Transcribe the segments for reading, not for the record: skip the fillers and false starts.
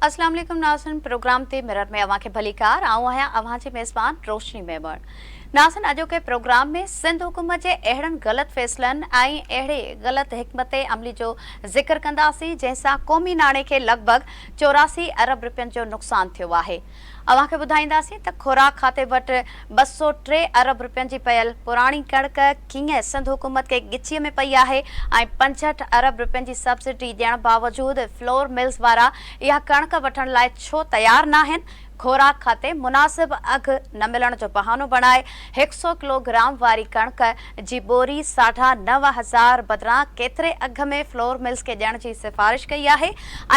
اسلام عليڪم ناظرين پروگرام تي مرر ۾ اوهان کي ڀليڪار آئون آهيان اوهان جي ميزبان روشني ميمڻ ناظرين اڄوڪي پروگرام ۾ سنڌ حڪومت جي اهڙن غلط فيصلن ۽ اهڙي غلط حڪمت عملي جو ذڪر ڪنداسين جنهن سان قومي ناڻي کي لڳ ڀڳ 84 ارب رپين جو نقصان ٿيو آهي اوهان کي ٻڌائينداسين ته خوراڪ کاتي وٽ 203 ارب رپين جي پيل پراڻي ڪڻڪ ڪيئن سنڌ حڪومت کي ڳچيء ۾ پئي آهي ۽ 65 ارب رپين جي سبسڊي ڏيڻ باوجود فلور ملز وارا اها ڪڻڪ وٺڻ لاء ڇو تيار ناهن؟ خوراڪ کاتي مناسب اگهه نه ملڻ جو بهانو بڻائي هڪ سئو ڪلو گرام واري ڪڻڪ جي ٻوري ساڍا 9000 بدران ڪيتري اگهه ۾ فلور ملز کي ڏيڻ جي سفارش ڪئي آهي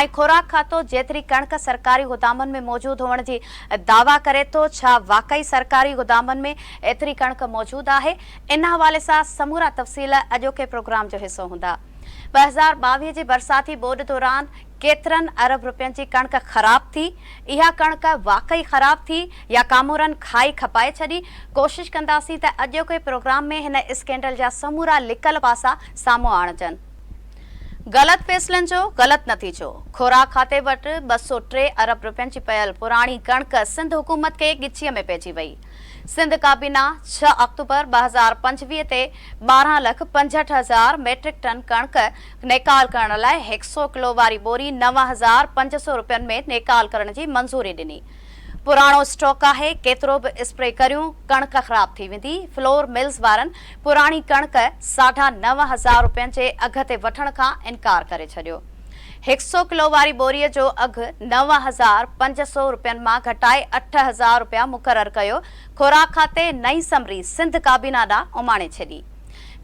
۽ خوراڪ کاتو جيتري ڪڻڪ سرڪاري گدامن ۾ موجود هئڻ جي دعويٰ ڪري ٿو ڇا واقعي سرڪاري گدامن ۾ ايتري ڪڻڪ موجود آهي ان حوالي سان سمورا تفصيل اڄوڪي پروگرام جو حصو هوندا. 2022 جي برساتي ٻوڏ دوران ڪيترن ارب رپين جي ڪڻڪ خراب ٿي، اها ڪڻڪ واقعي خراب ٿي يا ڪامورن کائي کپائي ڇڏي، ڪوشش ڪنداسين ته اڄوڪي پروگرام ۾ هن اسڪينڊل جا سمورا لڪل پاسا سامهون آڻجن. غلط فيصلن جو غلط نتيجو، خوراڪ کاتي وٽ 203 ارب رپين جي پيل پراڻي ڪڻڪ سنڌ حڪومت کي ڳچيء ۾ پئجي وئي. سنڌ ڪابينا ڇهه آڪٽوبر 2025 تي 12 لک 65 هزار ميٽرڪ ٽن ڪڻڪ نيڪال ڪرڻ لاء هڪ سئو ڪلو واري ٻوري 9500 رپين ۾ نيڪال ڪرڻ جي منظوري ڏني. پراڻو اسٽاڪ آهي، ڪيترو به اسپري ڪريون ڪڻڪ خراب ٿي ويندي، فلور ملز وارن پراڻي ڪڻڪ ساڍا 9000 رپين جي اگهه تي وٺڻ کان انڪار ڪري ڇڏيو. هڪ سئو ڪلو واري ٻوري جو اگهه 9500 رپين مان گهٽائي 8000 رپيا مقرر ڪيو، خوراڪ کاتي نئين سمري سنڌ ڪابينا ڏانهن اماڻي ڇڏي.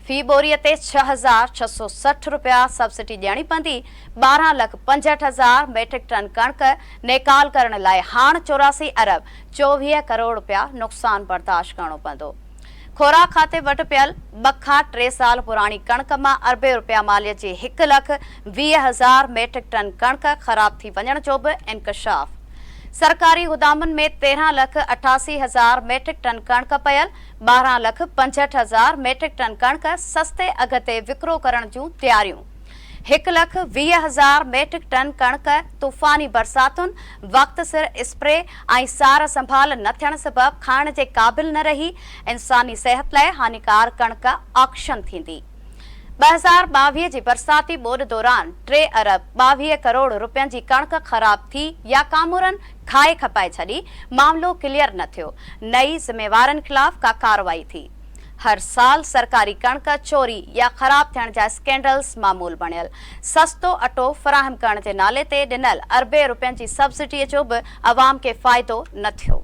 في ٻوري تي 6660 رپيا سبسڊي ڏيڻي پوندي، 12 لک 65 هزار ميٽرڪ ٽن ڪڻڪ نيڪال ڪرڻ لاء هاڻ 84 ارب 24 ڪروڙ رپيا نقصان برداشت ڪرڻو پوندو. خوراڪ کاتي وٽ پيل ٻه کان ٽي سال پراڻي ڪڻڪ مان اربين رپيا ماليت جي هڪ لک 20 هزار ميٽرڪ ٽن ڪڻڪ خراب ٿي وڃڻ جو به انڪشاف. سرڪاري گدامن ۾ 13 لک 88 هزار ميٽرڪ ٽن ڪڻڪ پيل، 12 لک 65 هزار ميٽرڪ ٽن ڪڻڪ سستي اگهه تي وڪرو ڪرڻ جون تياريون. هڪ لک 20 هزار ميٽرڪ ٽن ڪڻڪ طوفاني برساتن، وقت سر اسپري ۽ سار سنڀال نه ٿيڻ سبب کائڻ جي قابل نه رهي، انساني صحت لاء هاڃيڪار ڪڻڪ آڪشن ٿيندي. 2022 جي برساتي ٻوڏ دوران ٽي ارب 22 ڪروڙ رپين جي ڪڻڪ خراب ٿي يا ڪامورن کائي کپائي ڇڏي، معاملو ڪليئر نه ٿيو، نه ئي ذميوارن خلاف ڪا ڪارروائي ٿي. هر سال سرڪاري ڪڻڪ چوري يا خراب ٿيڻ جا اسڪينڊلز معمول بڻيل. سستو اٽو فراهم ڪرڻ جي نالي تي ڏنل اربين رپين جي سبسڊي جو به عوام کي فائدو نه ٿيو.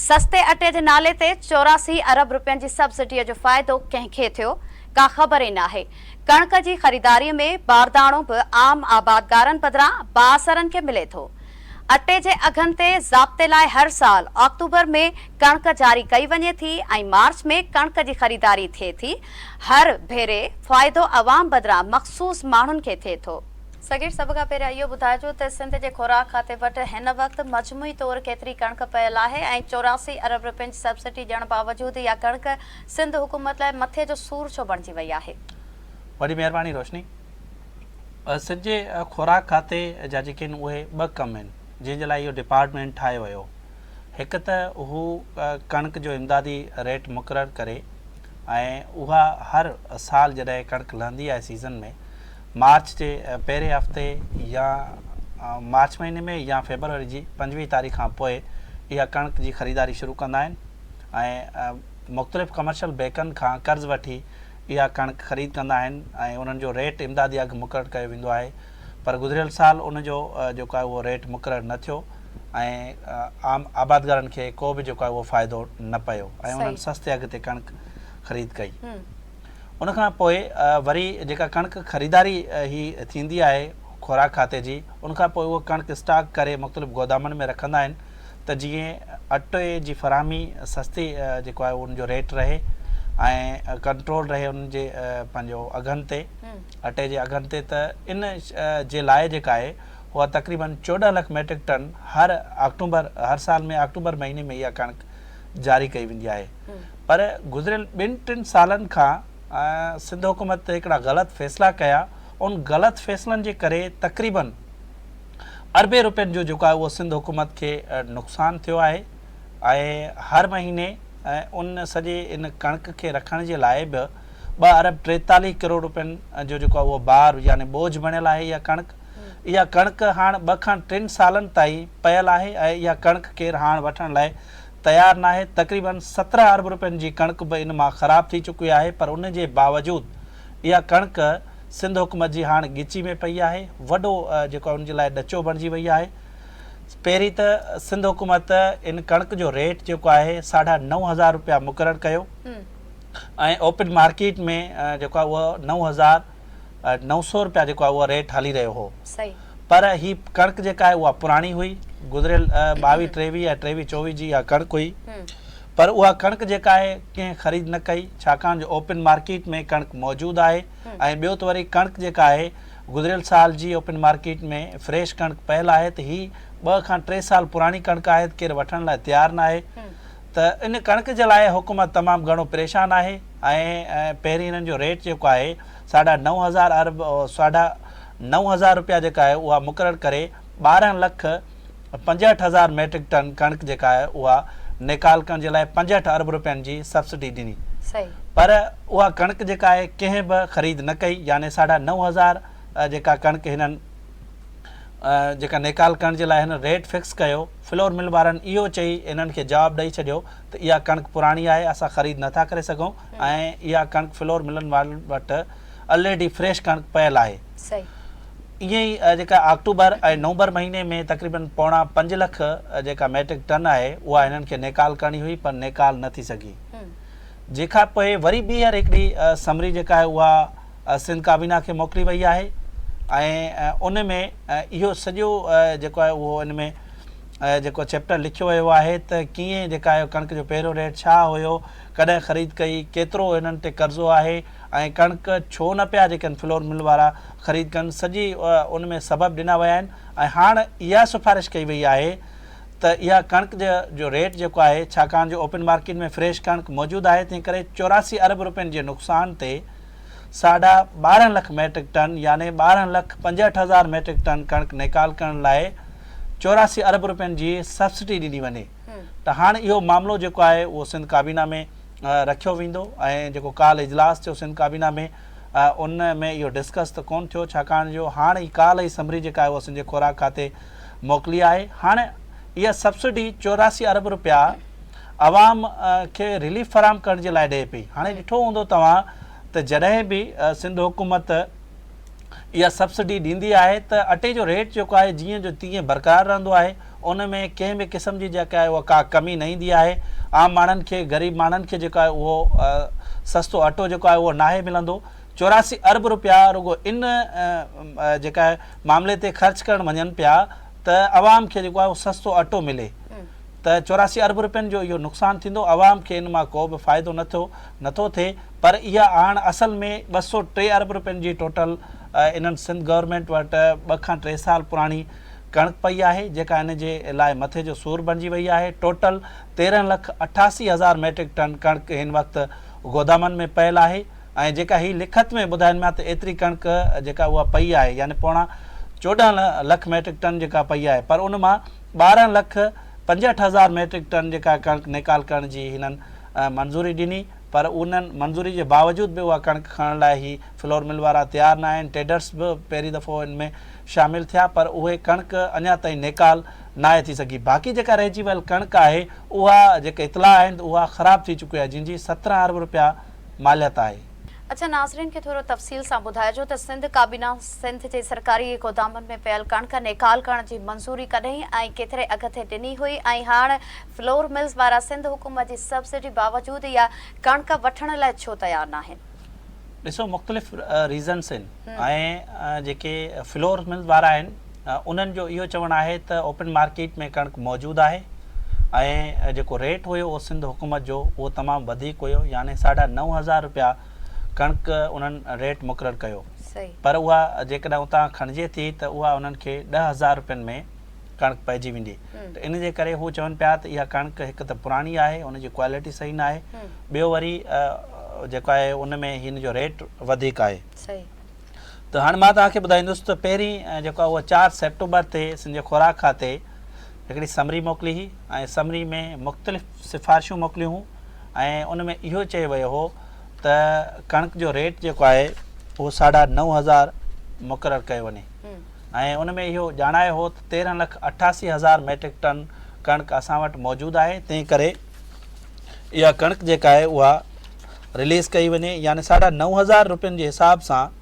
سستي اٽي جي نالي تي 84 ارب رپين جي سبسڊي جو فائدو ڪنهن کي ٿيو، ڪا خبر ئي ناهي. ڪڻڪ جي خريداري ۾ بارداڻو به عام آبادگارن بدران بااثرن کي ملي ٿو. اٽي جي اگهن تي ضابطي لاء هر سال آڪٽوبر ۾ ڪڻڪ جاري ڪئي وڃي ٿي ۽ مارچ ۾ ڪڻڪ جي خريداري ٿئي ٿي، هر ڀيري فائدو عوام بدران مخصوص ماڻهن کي ٿئي ٿو. صغير سڀ کان پهريان اهو ٻڌائجو ته سنڌ جي خوراڪ کاتي وٽ هن وقت مجموعي طور ڪيتري ڪڻڪ پيل آهي ۽ 84 ارب رپين جي سبسڊي ڏيڻ باوجود اها ڪڻڪ سنڌ حڪومت لاء مٿي جو سور ڇو بڻجي وئي آهي؟ وڏي مهرباني روشني. سنڌ جي خوراڪ کاتي جا جيڪي آهن اهي ٻه ڪم آهن جنهن جي لاء اهو ڊپارٽمينٽ ٺاهيو ويو هڪ ته هو ڪڻڪ جو امدادي ريٽ مقرر ڪري ۽ اها هر سال جڏهن ڪڻڪ لهندي آهي سيزن ۾ مارچ جي پهرين هفتي يا مارچ مهيني ۾ يا فيبروري جي 25 تاريخ کان پوء اها ڪڻڪ جي خريداري شروع ڪندا آهن ۽ مختلف ڪمرشل بيڪن کان قرض وٺي اها ڪڻڪ خريد ڪندا آهن ۽ انهن جو ريٽ امدادي اگهه مقرر ڪيو ويندو آهي پر گذريل سال ان جو جيڪو آهي اهو ريٽ مقرر نه ٿيو ۽ عام آبادگارن کي ڪو به جيڪو آهي اهو فائدو نه پيو ۽ انهن سستي اگهه تي ڪڻڪ خريد ڪئي. ان کان پوء وري جيڪا ڪڻڪ خريداري هي ٿيندي آهي خوراڪ کاتي جي ان کان پوء اهو ڪڻڪ اسٽاڪ ڪري مختلف گودامن ۾ رکندا آهن ته جيئن اٽي جي فراهمي سستي جيڪو آهي ان جو ريٽ رهي ۽ ڪنٽرول رهي ان جي پنهنجو اگهن تي اٽي جي اگهن تي ته ان جي لاء جيڪا آهي اها تقريبن 14 لک ميٽرڪ ٽن هر آڪٽومبر هر سال ۾ آڪٽومبر مهيني ۾ اها ڪڻڪ جاري ڪئي ويندي آهي پر گذريل ٻن ٽن سالن کان سنڌ حڪومت هڪڙا غلط فيصلا ڪيا ان غلط فيصلن جي ڪري تقريبن اربين روپين جو جيڪو آهي اهو سنڌ حڪومت کي نقصان ٿيو آهي ۽ هر مهيني ان سڄي ان ڪڻڪ کي رکڻ جي لاء به ٻه ارب 43 ڪروڙ روپين جو جيڪو آهي اهو بار يعني ٻوجهه بڻيل آهي اها ڪڻڪ اها ڪڻڪ هاڻ ٻه کان ٽن سالن تائين پيل آهي ۽ اها ڪڻڪ ڪير هاڻ وٺڻ لاء تيار ناهي تقريبن 17 ارب روپين جي ڪڻڪ به ان مان خراب ٿي چڪي آهي پر ان جي باوجود اها ڪڻڪ سنڌ حڪومت جي هاڻ ڳچي ۾ پئي آهي وڏو جيڪو آهي ان جي لاء ڏچو بڻجي وئي آهي پهرين ته سنڌ حڪومت ان ڪڻڪ جو ريٽ جيڪو آهي ساڍا 9000 روپيا مقرر ڪيو ۽ اوپن مارڪيٽ ۾ جيڪو آهي اهو 9900 روپيا جيڪو آهي اهو ريٽ هلي رهيو هو پر هي ڪڻڪ جيڪا آهي اها پراڻي هئي گذريل 22 23 يا 23 24 جي اها ڪڻڪ هئي پر اها ڪڻڪ جيڪا آهي ڪنهن خريد نه ڪئي ڇاڪاڻ جو اوپن مارڪيٽ ۾ ڪڻڪ موجود آهي ۽ ٻيو ته وري ڪڻڪ جيڪا آهي گذريل سال جي اوپن مارڪيٽ ۾ فريش ڪڻڪ پيل آهي ته هي ٻه کان ٽي سال پراڻي ڪڻڪ آهي ته ڪير وٺڻ لاء تيار ناهي ته ان ڪڻڪ جي لاء حڪومت تمام گهڻو پريشان آهي ۽ پهرين انهن جو ريٽ جيڪو آهي ساڍا 9000 ارب ساڍا 9000 روپيا جيڪا آهي اها مقرر ڪري 12 لک 65 هزار ميٽرڪ ٽن ڪڻڪ جيڪا آهي اها نيڪال ڪرڻ جي لاء 65 ارب روپين جي سبسڊي ڏني پر اها ڪڻڪ جيڪا آهي ڪنهن به خريد نه ڪئي يعني ساڍا 9000 جيڪا ڪڻڪ هنن جيڪا نيڪال ڪرڻ جي لاء هنن ريٽ فڪس ڪيو فلور مل وارن اهو چئي هنن کي جواب ڏئي ڇڏيو ته اها ڪڻڪ پراڻي آهي اسان خريد نٿا ڪري سگهون ۽ اها ڪڻڪ فلور ملن وارن وٽ الريڊي فريش ڪڻڪ پيل آهي. ائين ئي جيڪا آڪٽوبر ۽ نومبر مهيني ۾ تقريبن پوڻا پنج لک جيڪا ميٽرڪ ٽن آهي اها هنن کي نيڪال ڪرڻي هئي پر نيڪال نه ٿي سگهي. جنهن کان پوء وري ٻيهر هڪڙي سمري جيڪا آهي اها سنڌ ڪابينا کي موڪلي وئي آهي ۽ ان ۾ اهو سڄو جيڪو آهي اهو ان ۾ جيڪو چيپٽر لکيو ويو آهي ته ڪيئن جيڪا آهي ڪڻڪ جو پهريون ريٽ ڇا هيو ڪڏهن خريد ڪئي ڪيترو هنن تي قرضو آهي ۽ ڪڻڪ ڇو نه پيا جيڪن فلور مل وارا خريد ڪن سڄي ان ۾ سبب ڏنا ويا آهن ۽ هاڻ اها سفارش ڪئي وئي آهي ته اها ڪڻڪ جو ريٽ جيڪو آهي ڇاڪاڻ جو اوپن مارڪيٽ ۾ فريش ڪڻڪ موجود آهي تنهن ڪري 84 ارب روپين جي نقصان تي ساڍا 12 لک ميٽرڪ ٽن يعني 12 لک 65 هزار ميٽرڪ ٽن ڪڻڪ نيڪال ڪرڻ لاء 84 ارب روپين جي سبسڊي ڏني وڃي ته هاڻ اهو معاملو جيڪو آهي اهو سنڌ ڪابينا ۾ رکيو ويندو ۽ جيڪو ڪالهه اجلاس ٿيو سنڌ ڪابينا ۾ ان ۾ اهو ڊسڪس ته ڪونه ٿيو ڇاڪاڻ جو هاڻ ئي ڪالهه ئي سمري جيڪا آهي اها سنڌ جي خوراڪ کاتي موڪلي آهي هاڻ اها سبسڊي 84 ارب روپيا عوام کي رليف فراهم ڪرڻ جي لاء ڏئي پئي هاڻي ڏٺو هوندو توهان ته جڏهن به سنڌ حڪومت اها سبسڊي ڏيندي آهي ته اٽي جو ريٽ جيڪو آهي جيئن جو تيئن برقرار رهندو آهي ان ۾ ڪنهن به قسم جي جيڪا آهي اها ڪا ڪمي نه ايندي آهي عام ماڻهن کي غريب ماڻهن کي جيڪو آهي اهو سستو اٽو جيڪو آهي اهو ناهي ملندو 84 ارب روپيا رڳو ان جيڪا آهي معاملي تي خرچ ڪرڻ وڃن پيا ته عوام کي جيڪو آهي اهو سستو اٽو ملي ته 84 ارب روپين جو اهو نقصان ٿيندو عوام کي ان مان ڪو به فائدو نه ٿيو نٿو ٿئي پر اها هاڻ اصل ۾ 203 ارب روپين جي ٽوٽل انهن سنڌ گورنمينٽ وٽ ٻه کان ٽي سال پراڻي ڪڻڪ پئي آهي جيڪا ان جي لاء مٿي جو سور بڻجي وئي آهي ٽوٽل 13 لک 88 هزار ميٽرڪ ٽن ڪڻڪ هن وقت گودامن ۾ پيل آهي ۽ جيڪا هي لکت ۾ ٻڌائين پيا ته ايتري ڪڻڪ جيڪا اها پئي آهي يعني پوڻا 14 لک ميٽرڪ ٽن جيڪا پئي آهي پر ان مان 12 لک 65 هزار ميٽرڪ ٽن جيڪا ڪڻڪ نيڪال ڪرڻ جي هنن منظوري ڏني پر انهن منظوري جي باوجود به اها ڪڻڪ کڻڻ لاء هي فلور مل وارا تيار نه آهن، ٽيڊرس به پهرين دفعو ان ۾ شامل ٿيا پر اهي ڪڻڪ اڃا تائين نيڪال ناهي ٿي سگهي، باقي جيڪا رهجي ويل ڪڻڪ آهي اها جيڪي اطلاع آهن ته اها خراب ٿي چڪي آهي جنهن جي 17 ارب رپيا ماليت آهي. اڇا ناظرين کي ٿورو تفصيل سان ٻڌائجو ته سنڌ ڪابينا سنڌ جي سرڪاري گودامن ۾ پيل ڪڻڪ نيڪال ڪرڻ جي منظوري ڪڏهن ۽ ڪيتري اگهه تي ڏني هئي ۽ هاڻ فلور ملز وارا سنڌ حڪومت جي سبسڊي باوجود اها ڪڻڪ وٺڻ لاء ڇو تيار ناهن؟ ڏسو مختلف ريزنس آهن ۽ جيڪي فلور ملز وارا آهن انهن جو اهو چوڻ آهي ته اوپن مارڪيٽ ۾ ڪڻڪ موجود آهي ۽ جيڪو ريٽ هيو اهو سنڌ حڪومت جو اهو تمام وڌيڪ هيو يعني ساڍا 9000 روپيا ڪڻڪ انهن ريٽ مقرر ڪيو پر اها جيڪڏهن اتان کڻجي ٿي ته اها انهن کي 10,000 روپين ۾ ڪڻڪ پئجي ويندي ته ان جي ڪري هو چون پيا ته اها ڪڻڪ هڪ ته پراڻي آهي ان جي ڪوالٽي صحيح نه آهي ٻيو وري جيڪو آهي ان ۾ هن جو ريٽ وڌيڪ آهي. ته هاڻي مان توهان کي ٻڌائيندس ته پهرين جيڪو آهي اهو چار سيپٽمبر تي سنڌ جي خوراڪ کاتي هڪڙي سمري موڪلي هئي ۽ سمري ۾ مختلف سفارشون موڪليون هيون ۽ ان ۾ اهو چيو ويو هو ته ڪڻڪ جو ريٽ جيڪو آهي اهو ساڍا 9000 مقرر ڪيو وڃي ۽ ان ۾ اهو ڄاڻايو هو ته 13 لک 88 هزار ميٽرڪ ٽن ڪڻڪ اسان وٽ موجود آهي، تنهن ڪري اها ڪڻڪ جيڪا آهي اها رليز ڪئي وڃي، يعني 9500 روپين جي حساب سان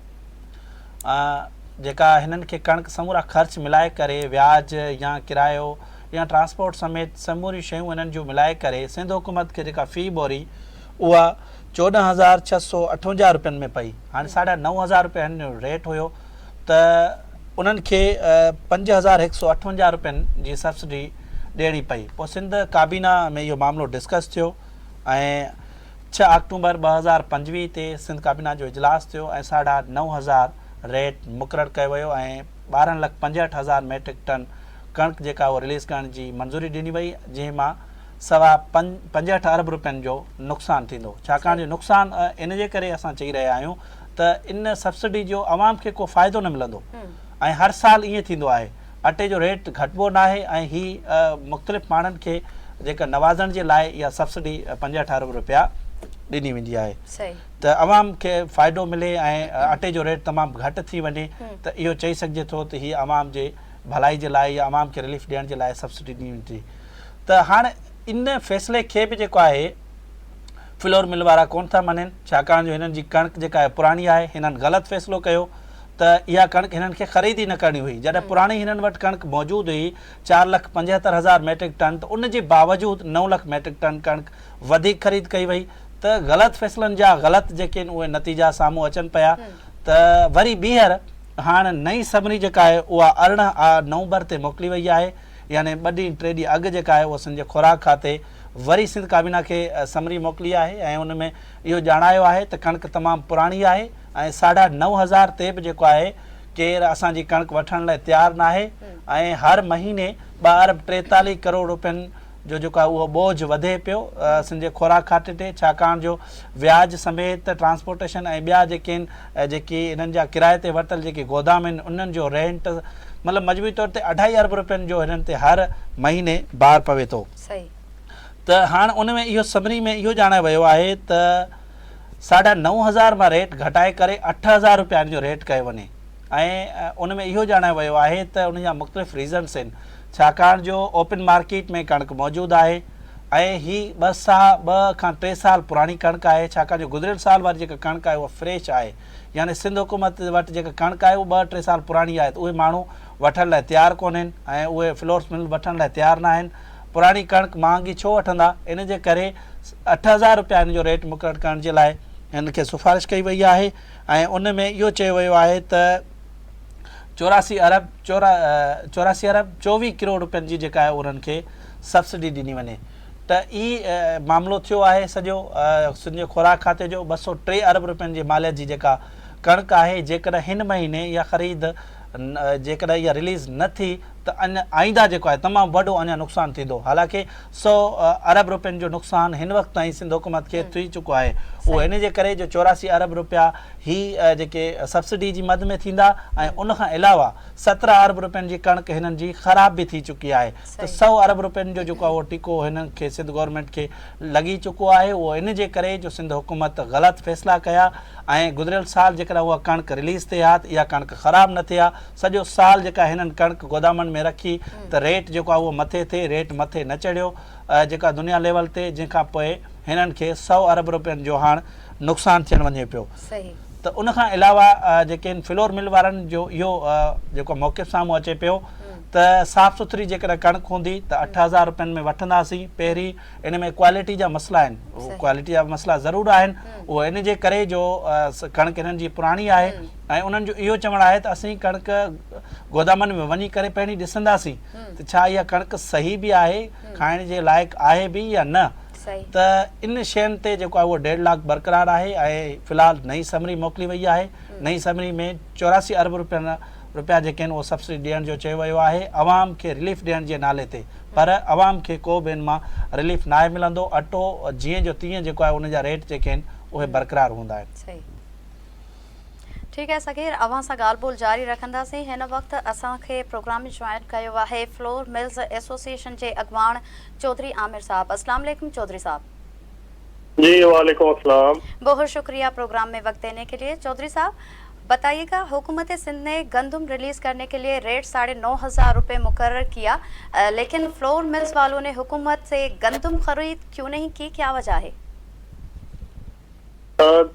جيڪا هنن کي ڪڻڪ سمورا خرچ ملائي ڪري وياج يا ڪرايو يا ٽرانسپورٽ سميت سموريون شيون هنن جون ملائي ڪري سنڌ حڪومت کي جيڪا في ٻوري اها 14658 روپين ۾ پئي. هاڻي 9500 روپيا هنن جو ريٽ هيو ته انهن کي 5158 روپين جي سبسڊي ڏيڻي پئي. پوء سنڌ ڪابينا ۾ اهو معاملو ڊسڪس ٿيو ۽ 6 آڪٽومبر 2025 تي سنڌ ڪابينا جو اجلاس ٿيو ۽ 9500 ريٽ مقرر ڪيو ويو ۽ 12 لک 65 هزار ميٽرڪ ٽن ڪڻڪ جيڪا اهو رليز ڪرڻ جي منظوري ڏني وئي، جنهن مان سوا 65 ارب روپين جو نقصان ٿيندو. ڇاڪاڻ جو نقصان ان جي ڪري اسان چئي رهيا آهيون ته ان سبسڊي جو عوام کي ڪو فائدو نه ملندو ۽ هر سال ائين ٿيندو آهي، اٽي جو ريٽ گهٽبو ناهي ۽ هي مختلف ماڻهن کي جيڪا نوازڻ جي لاء اها سبسڊي 65 ارب روپيا ڏني ويندي آهي ته عوام کي فائدو ملي ۽ اٽي جو ريٽ تمام گهٽ ٿي وڃي ته اهو چئي سگهجي ٿو ته هي عوام جي ڀلائي جي لاء يا عوام کي رليف ڏيڻ جي لاء سبسڊي ڏني ويندي ته هاڻ ان فيصلي کي به جيڪو آهي فلور مل وارا ڪونه ٿا مڃين، ڇاڪاڻ جو هنن جي ڪڻڪ جيڪا آهي پراڻي آهي، هنن غلط فيصلو ڪيو ته اها ڪڻڪ هنن کي خريد ئي نه ڪرڻي هئي، جڏهن پراڻي هنن وٽ ڪڻڪ موجود هئي 4,75,000 ميٽرڪ ٽن ته ان جي باوجود 9 لک ميٽرڪ ٽن ڪڻڪ وڌيڪ خريد ڪئي وئي ته غلط فيصلن جا غلط جيڪي آهن اهي نتيجا سامهون اچن پيا ته وري ٻيهر هاڻ نئين سمري جيڪا آهي اها 18 نومبر تي موڪلي وئي آهي يعني ٻه ڏينهن ٽي ڏينهن اڳ جيڪا آهي اها سنڌ جي خوراڪ کاتي وري سنڌ ڪابينا کي سمري موڪلي آهي ۽ ان ۾ اهو ڄاڻايو آهي ته ڪڻڪ تمام پراڻي آهي ۽ 9500 تي به جيڪو آهي ڪير اسان جي ڪڻڪ وٺڻ لاء تيار ناهي ۽ هر مهيني 2 ارب 43 ڪروڙ روپين جو جيڪو آهي اهو ٻوجهه وڌي پيو سنڌ جي خوراڪ کاتي تي، ڇاڪاڻ جو وياج سميت ٽرانسپورٽيشن ۽ ٻيا جيڪي آهن جيڪي انهن جا ڪرائي تي ورتل جيڪي گودام آهن انهن جو رينٽ مطلب مجموعي طور تي اڍائي ارب روپين جو هنن تي هر مهيني بار پوي ٿو. ته هاڻ ان ۾ اهو سمري ۾ اهو ڄاڻايو ويو آهي ته 9500 مان ريٽ گهٽائي ڪري 8000 روپيا ان جو ريٽ ڪيو وڃي ۽ ان ۾ اهو ڄاڻايو ويو آهي ته ان جا مختلف ريزنس آهن ڇاڪاڻ جو اوپن مارڪيٽ ۾ ڪڻڪ موجود آهي ۽ هي ٻه سا ٻه کان ٽي سال پراڻي ڪڻڪ آهي ڇاڪاڻ جو گذريل سال واري جيڪا ڪڻڪ آهي اها فريش آهي يعني سنڌ حڪومت وٽ جيڪا ڪڻڪ آهي اها ٻه ٽي سال پراڻي آهي ته اهي ماڻهو وٺڻ لاء تيار ڪونهن ۽ اهي فلورس مل وٺڻ لاء تيار ناهن پراڻي ڪڻڪ مهانگي ڇو وٺندا ان جي ڪري 8000 روپيا ان جو ريٽ مقرر ڪرڻ جي لاء هن کي سفارش ڪئي وئي آهي ۽ ان ۾ اهو چيو ويو آهي ته 84 ارب 84 ارب 24 ڪروڙ روپين جي جيڪا آهي انهن کي سبسڊي ڏني وڃي ته هي معاملو ٿيو آهي سڄو سنڌ جي خوراڪ کاتي جو 203 ارب روپين جي ماليت جي جيڪا ڪڻڪ آهي جيڪڏهن هن مهيني اها خريد جيڪڏهن اها رليز نه ٿي ته اڃ آئنده جيڪو آهي تمام وڏو اڃا نقصان ٿيندو حالانڪه 100 ارب روپين جو نقصان هن وقت تائين سنڌ حڪومت کي ٿي چڪو آهي اهو ان جي ڪري جو 84 ارب روپيا هي جيڪي سبسڊي جي مد ۾ ٿيندا ۽ ان کان علاوه 17 ارب روپين جي ڪڻڪ هنن جي خراب به ٿي چڪي آهي ته 100 ارب روپين جو جيڪو آهي اهو ٽيڪو هنن کي سنڌ گورنمينٽ کي لڳي چڪو آهي اهو ان جي ڪري جو سنڌ حڪومت غلط فيصلا ڪيا ۽ گذريل سال جيڪڏهن اها ڪڻڪ رليز ٿئي ها ته اها ڪڻڪ خراب نه ٿئي ها سڄو سال جيڪا هنن ڪڻڪ گودامن ۾ رکي ته ريٽ جيڪو آهي اهو مٿي ٿئي ريٽ مٿي نه چڙهيو جيڪا دنيا ليول تي جنهن کان پوء هنن کي 100 ارب روپين جو هاڻ نقصان ٿيڻ وڃي پيو ته ان کان علاوه جيڪي هن فلور مل وارن جو اهو جيڪو موقف سامهون اچي پيو ته صاف سٿري جيڪڏهن ڪڻڪ هوندي ته 8000 روپين ۾ وٺنداسين پهرين ان ۾ ڪوالٽي جا مسئلا آهن ڪوالٽي جا مسئلا ضرور آهن اهو ان جي ڪري جو ڪڻڪ هنن جي پراڻي آهي ۽ انهن جو اهو چوڻ آهي ته اسين ڪڻڪ گودامن ۾ وڃي ڪري پهرين ڏسنداسين ته ڇا اها ڪڻڪ صحيح به آهي کائڻ جي لائق آهي به يا نه ته ان شين تي جيڪو آهي اهو ڊيڊ لاڪ برقرار آهي ۽ في الحال نئين سمري موڪلي وئي آهي نئين سمري ۾ 84 ارب روپين روپيا جيڪي آهن اهو سبسڊي ڏيڻ جو چيو ويو آهي عوام کي رليف ڏيڻ جي نالي تي پر عوام کي ڪو به ان مان رليف ناهي ملندو اٽو جيئن جو تيئن جيڪو آهي ان جا ريٽ جيڪي آهن اهي برقرار هوندا آهن. ٺيڪ آهي صغير اوهان سان ڳالهه ٻولهه جاري رکنداسين هن وقت اسان کي پروگرام ۾ جوائن ڪيو آهي فلور ملز ايسوسيئيشن جي اڳواڻ چوڌري عامر صاحب اسلام عليڪم چوڌري صاحب. جي وعليڪم السلام. بهت شڪريه پروگرام ۾ وقت ديني ڪي ليي چوڌري صاحب بتائيي گا حڪومت سنڌ ني گندم رليز ڪرني ڪي ليي ريٽ ساڙهي نو هزار روپي مقرر ڪيا ليڪن فلور ملز والو ني حڪومت سي گندم خريد ڪيون نهين ڪي ڪيا وجه هي.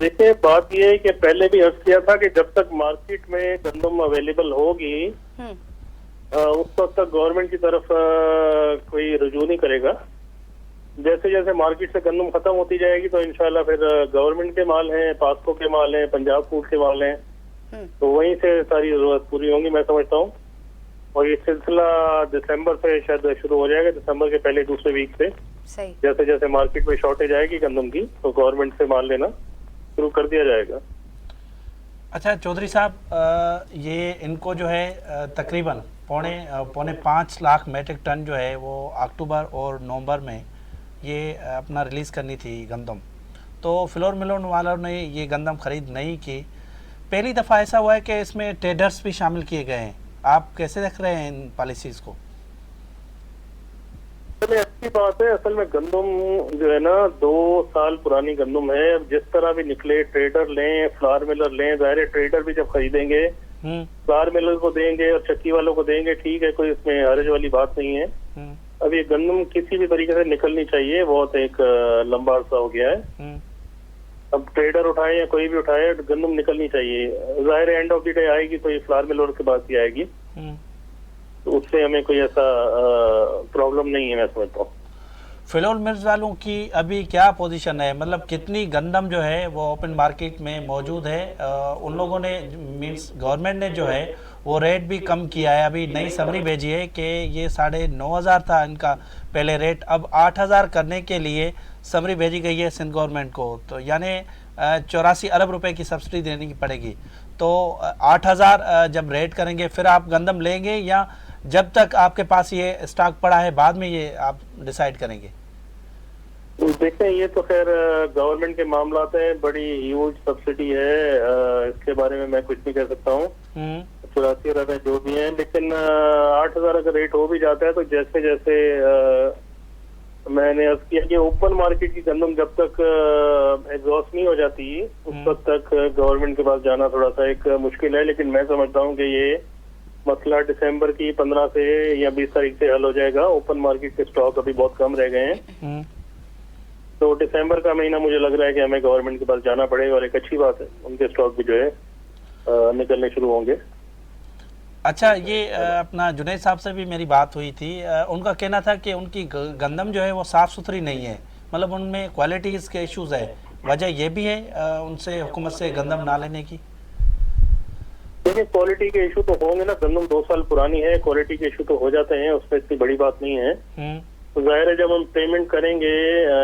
देखें बात ये है कि पहले भी अर्ज किया था कि जब तक मार्केट में गंदम अवेलेबल होगी उस वक्त तक गवर्नमेंट की तरफ कोई रुजू नहीं करेगा। जैसे जैसे मार्केट से गंदम खत्म होती जाएगी तो इंशाल्लाह फिर गवर्नमेंट के माल हैं, पास्को के माल हैं, पंजाब फूड के माल हैं, तो वहीं से सारी जरूरत पूरी होंगी मैं समझता हूँ। और ये सिलसिला दिसंबर से शायद शुरू हो जाएगा, दिसंबर के पहले दूसरे वीक से। सही। जैसे जैसे मार्केट में शॉर्टेज आएगी गंदम की तो गवर्नमेंट से माल लेना शुरू कर दिया जाएगा। अच्छा चौधरी साहब, ये इनको जो है तकरीबन 4.75 लाख मैट्रिक टन जो है वो अक्टूबर और नवंबर में ये अपना रिलीज़ करनी थी गंदम, तो फ्लोर मिलों वालों ने ये गंदम ख़रीद नहीं की। पहली दफ़ा ऐसा हुआ है कि इसमें ट्रेडर्स भी शामिल किए गए हैं। आप कैसे देख रहे हैं इन पॉलिसीज़ को? अच्छी बात है। असल में गंदम जो है ना 2 साल पुरानी गंदम है। अब जिस तरह भी निकले, ट्रेडर लें, फ्लावर मिलर लें, ज़ाहिर है ट्रेडर भी जब खरीदेंगे फ्लावर मिलर को देंगे और चक्की वालों को देंगे, ठीक है, कोई इसमें हर्ज वाली बात नहीं है। अब ये गंदम किसी भी तरीके से निकलनी चाहिए, बहुत एक लंबा अरसा हो गया है। अब ट्रेडर उठाए या कोई भी उठाए, गंदम निकलनी चाहिए। ज़ाहिर है एंड ऑफ the day आएगी तो ये फ्लावर मिलर के पास ही आएगी, तो उससे हमें कोई ऐसा प्रॉब्लम नहीं है मैं समझता हूँ। फ्लोर मिल्स वालों की अभी क्या पोजीशन है, मतलब कितनी गंदम जो है वो ओपन मार्केट में मौजूद है? उन लोगों ने मीन्स गवर्नमेंट ने जो है वो रेट भी कम किया है। अभी नई समरी भेजी है कि ये 9,500 था इनका पहले रेट, अब 8,000 करने के लिए समरी भेजी गई है सिंध गवर्नमेंट को। तो यानी 84 अरब रुपए की सब्सिडी देनी पड़ेगी। तो 8,000 जब रेट करेंगे फिर आप गंदम लेंगे या जब तक आपके पास ये स्टॉक पड़ा है बाद में ये आप डिसाइड करेंगे? देखें, ये तो खैर गवर्नमेंट के मामला हैं, बड़ी ह्यूज सब्सिडी है, इसके बारे में मैं कुछ नहीं कह सकता हूँ। 84 अरब है जो भी है, लेकिन 8,000 अगर रेट हो भी जाता है तो जैसे जैसे मैंने अर्ज किया कि ओपन मार्केट की गंदम जब तक एग्जॉस्ट नहीं हो जाती उस वक्त तक गवर्नमेंट के पास जाना थोड़ा सा एक मुश्किल है। लेकिन मैं समझता हूँ कि ये मसला दिसंबर की 15 से या 20 तारीख से हल हो जाएगा। ओपन मार्केट के स्टॉक अभी बहुत कम रह गए हैं, तो दिसंबर का महीना मुझे लग रहा है कि हमें गवर्नमेंट के पास जाना पड़ेगा और एक अच्छी बात है, उनके स्टॉक भी जो है निकलने शुरू होंगे। अच्छा, ये अपना जुनैद साहब से भी मेरी बात हुई थी, उनका कहना था कि उनकी गंदम जो है वो साफ़ सुथरी नहीं है, मतलब उनमें क्वालिटीज़ के इश्यूज है। वजह ये भी है उनसे हुकूमत से गंदम ना लेने की? देखिए, क्वालिटी के इशू तो होंगे ना, गंदम 2 साल पुरानी है, क्वालिटी के इशू तो हो जाते हैं, उसमें इतनी बड़ी बात नहीं है। तो जाहिर है जब हम पेमेंट करेंगे,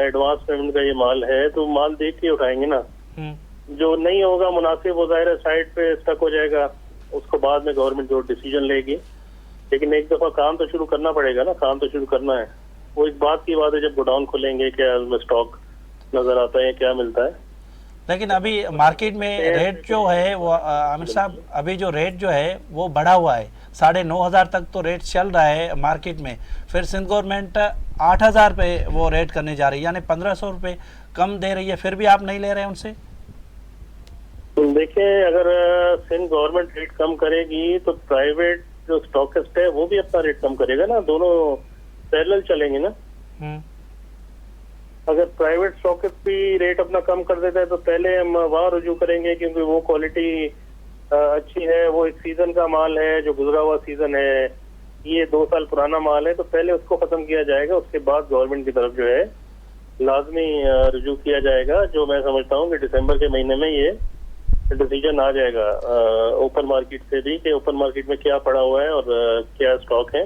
एडवांस पेमेंट का ये माल है, तो माल देख के उठाएंगे ना। जो नहीं होगा मुनासिब वो जाहिर है साइड पे स्टक हो जाएगा, उसको बाद में गवर्नमेंट जो डिसीजन लेगी। लेकिन एक दफा काम तो शुरू करना पड़ेगा ना, काम तो शुरू करना है। वो एक बात की बात है, जब गोडाउन खोलेंगे क्या उसमें स्टॉक नजर आता है, क्या मिलता है। लेकिन अभी मार्केट में रेट जो है वो आमिर साहब, अभी जो रेट जो है वो बढ़ा हुआ है, 9,500 तक तो रेट चल रहा है मार्केट में। फिर सिंध गवर्नमेंट 8,000 पे वो रेट करने जा रही है, यानी 1,500 रुपये कम दे रही है, फिर भी आप नहीं ले रहे हैं उनसे? देखिए, अगर सिंध गवर्नमेंट रेट कम करेगी तो प्राइवेट जो स्टॉकिस्ट है वो भी अपना रेट कम करेगा ना, दोनों पैरेलल चलेंगे ना। अगर प्राइवेट स्टॉकिस्ट भी रेट अपना कम कर देता है तो पहले हम वहाँ रुजू करेंगे, क्योंकि वो क्वालिटी अच्छी है, वो एक सीजन का माल है, जो गुजरा हुआ सीजन है, ये 2 साल पुराना माल है, तो पहले उसको खत्म किया जाएगा, उसके बाद गवर्नमेंट की तरफ जो है लाजमी रुजू किया जाएगा। जो मैं समझता हूँ कि दिसंबर के महीने में ये डिसीजन आ जाएगा ओपन मार्केट से भी कि ओपन मार्केट में क्या पड़ा हुआ है और क्या स्टॉक है।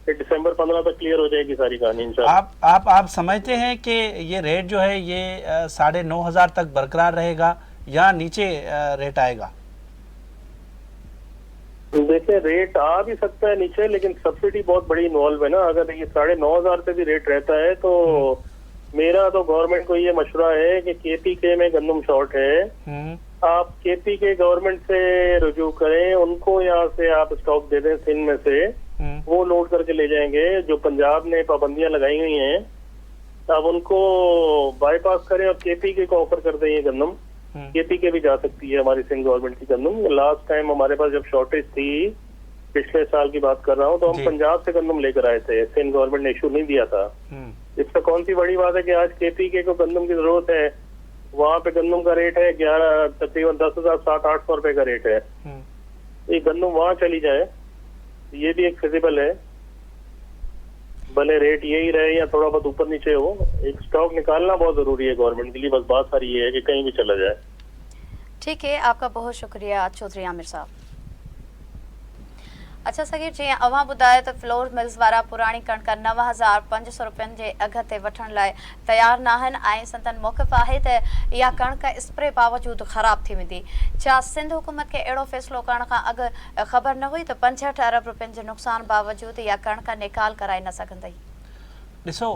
दिसंबर 15 तक क्लियर हो जाएगी सारी कहानी इंशाल्लाह। आप समझते हैं कि ये रेट जो है ये 9,500 तक बरकरार रहेगा या नीचे रेट आएगा? देखिए, रेट आ भी सकता है नीचे, लेकिन सब्सिडी बहुत बड़ी इन्वॉल्व है ना। अगर ये 9,500 पे भी रेट रहता है तो मेरा तो गवर्नमेंट को ये मशवरा है कि केपीके में गंदम शॉर्ट है, आप के पी के गवर्नमेंट से रुजू करें, उनको यहाँ से आप स्टॉक दे दें सिंध में से, वो लोड करके ले जाएंगे। जो पंजाब ने पाबंदियां लगाई हुई हैं, आप उनको बाईपास करें और के पी के को ऑफर कर दें ये गंदम। के पी के भी जा सकती है हमारी सिंध गवर्नमेंट की गंदम। लास्ट टाइम हमारे पास जब शॉर्टेज थी, पिछले साल की बात कर रहा हूँ, तो हम पंजाब से गंदम लेकर आए थे, सिंध गवर्नमेंट ने इशू नहीं दिया था। इसमें कौन सी बड़ी बात है कि आज के पी के को गंदम की जरूरत है, वहाँ पे गंदम का रेट है 11, तकरीबन 10,700-800 रुपए का रेट है। ये गंदम वहाँ चली जाए, ये भी एक फिजिबल है, भले रेट यही रहे या थोड़ा बहुत ऊपर नीचे हो, एक स्टॉक निकालना बहुत जरूरी है गवर्नमेंट के लिए। बस बात सारी ये है कि कहीं भी चला जाए। ठीक है, आपका बहुत शुक्रिया चौधरी आमिर साहब। अच्छा सगीर, जीअं अव्हां ॿुधायो त फ्लोर मिल्स वारा पुराणी कणिक 9500 रुपयनि जे अघ ते वठण लाइ तयारु न आहिनि ऐं संदन मौक़िफ़ आहे त इहा कणिक स्प्रे बावजूदि ख़राब थी वेंदी। छा सिंध हुकूमत खे अहिड़ो फ़ैसिलो करण खां अॻु ख़बर न हुई त 65 अरब रुपयनि जे नुक़सान बावजूदि इहा कणिक निकाल कराए न सघंदई? ॾिसो,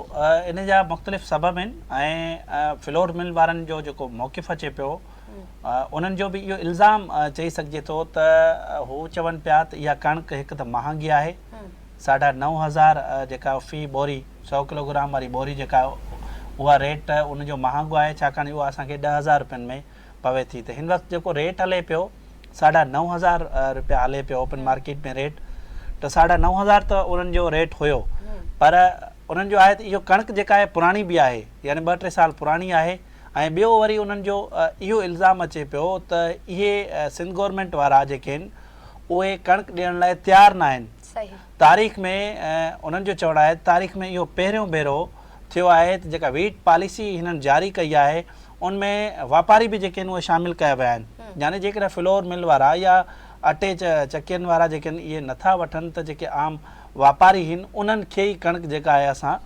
इन जा मुख़्तलिफ़ सबब आहिनि ऐं फ्लोर मिल वारनि जो जेको मौक़िफ़ अचे पियो, उन्हनि जो बि इहो इल्ज़ाम चई सघिजे थो त हू चवनि पिया त इहा कणिक हिकु त महांगी आहे, 9500 जेका फ़ी ॿोरी 100 किलोग्राम वारी ॿोरी जेका उहा रेट उन जो महांगो आहे, छाकाणि उहा असांखे 10000 रुपयनि में पवे थी। त हिन वक़्तु जेको रेट हले पियो 9500 रुपया हले पियो ओपन मार्केट में रेट, त 9500 त उन्हनि जो रेट हुयो, पर उन्हनि जो आहे त इहो कणिक जेका आहे पुराणी बि आहे, यानी 2-3 साल पुराणी आहे। ऐं ॿियो वरी उन्हनि जो इहो इल्ज़ाम अचे पियो त इहे सिंध गवर्नमेंट वारा जेके आहिनि उहे कणिक ॾियण लाइ तयारु न आहिनि। तारीख़ में उन्हनि जो चवणु आहे तारीख़ में इहो पहिरियों भेरो थियो आहे त जेका वीट पॉलिसी हिननि जारी कई आहे उन में वापारी बि जेके आहिनि उहे शामिल कया विया आहिनि। यानी जेकॾहिं फ्लोर मिल वारा या अटे चकियुनि वारा जेके आहिनि इहे नथा वठनि त जेके आम वापारी आहिनि उन्हनि खे ई कणिक जेका आहे असां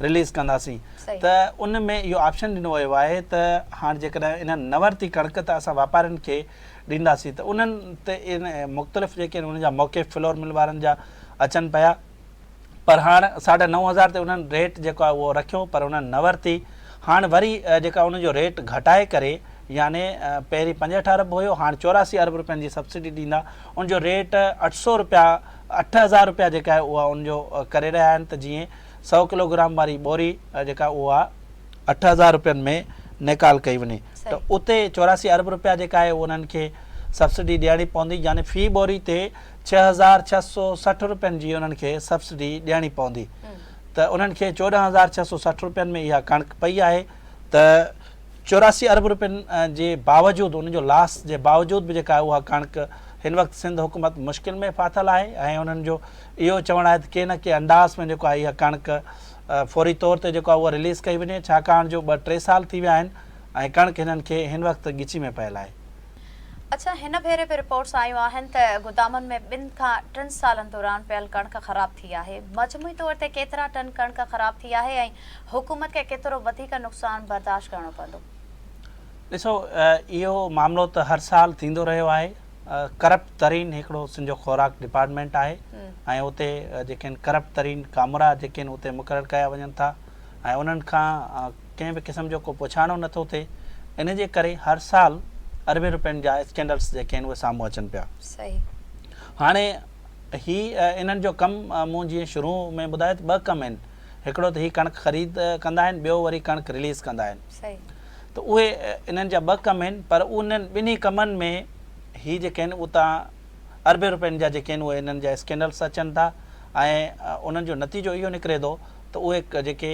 रिलीज़ कंदासीं। त उन में इहो ऑप्शन ॾिनो वियो आहे त हाणे जेकॾहिं इन्हनि न वरिती कणिक त असां वापारियुनि खे ॾींदासीं। त उन्हनि ते इन मुख़्तलिफ़ जेके आहिनि उन्हनि जा मौक़िफ़ फ्लोर मिल वारनि जा अचनि पिया, पर हाणे 9500 ते उन्हनि रेट जेको आहे उहो रखियो, पर उन्हनि न वरिती। हाणे वरी जेका उनजो रेट घटाए करे, यानी पहिरीं 65 अरब हुयो, हाणे 84 अरब रुपयनि जी सब्सिडी ॾींदा, उनजो रेट 800 रुपया, 8000 रुपया जेका आहे उहा उनजो करे रहिया आहिनि त जीअं 100 किलोग्राम वारी ॿोरी जेका उहा 8000 रुपयनि में निकाल कई वञे। त उते 84 अरब रुपया जेका आहे उन्हनि खे सब्सिडी ॾियणी पवंदी, यानी फ़ी ॿोरी ते 6660 रुपयनि जी उन्हनि खे सब्सिडी ॾियणी पवंदी। त उन्हनि खे 14660 रुपयनि में इहा कणिक पई आहे। त 84 अरब रुपयनि जे बावजूदि, उनजो लास जे बावजूदि बि जेका आहे उहा कणिक हिन वक़्तु सिंध हुकूमत मुश्किल में फाथल आहे ऐं उन्हनि जो इहो चवणु आहे त के न के अंदाज़ में जेको आहे इहा कणिक फौरी तौर ते जेको आहे उहा रिलीज़ कई वञे, छाकाणि जो 2-3 साल थी विया आहिनि ऐं कणिक हिननि खे हिन वक़्तु ॻिची में पयल आहे। अच्छा, हिन भेरे बि रिपोर्ट्स आयूं आहिनि त गोदामनि में 2 खां 3 सालनि दौरान पियल कणिक ख़राब थी आहे। मजमूई तौर ते केतिरा टन कणिक ख़राब थी आहे ऐं हुकूमत खे केतिरो वधीक नुक़सान बर्दाश्त करिणो पवंदो? ॾिसो, इहो मामिलो त हर साल थींदो रहियो आहे। करप्ट तरीन हिकिड़ो सिंध जो ख़ुराक डिपार्टमेंट आहे ऐं उते जेके आहिनि करप्ट तरीन कामरा जेके आहिनि उते मुक़ररु कया वञनि था ऐं उन्हनि खां कंहिं बि क़िस्म जो को पुछाणो नथो थिए। इन जे करे हर साल अरबे रुपयनि जा स्कैंडल्स जेके आहिनि उहे साम्हूं अचनि पिया। हाणे ही इन्हनि जो कमु मूं जीअं शुरू में ॿुधायो त ॿ कमु आहिनि, हिकिड़ो त ही कणिक ख़रीद कंदा आहिनि, ॿियो वरी कणिक रिलीज़ कंदा आहिनि। त उहे इन्हनि जा ॿ कमु आहिनि, पर उन्हनि ॿिन्ही कमनि में ही जेके आहिनि उतां अरबे रुपयनि जा जेके आहिनि उहे इन्हनि जा स्कैंडल्स अचनि था ऐं उन्हनि जो नतीजो इहो निकिरे थो त उहे जेके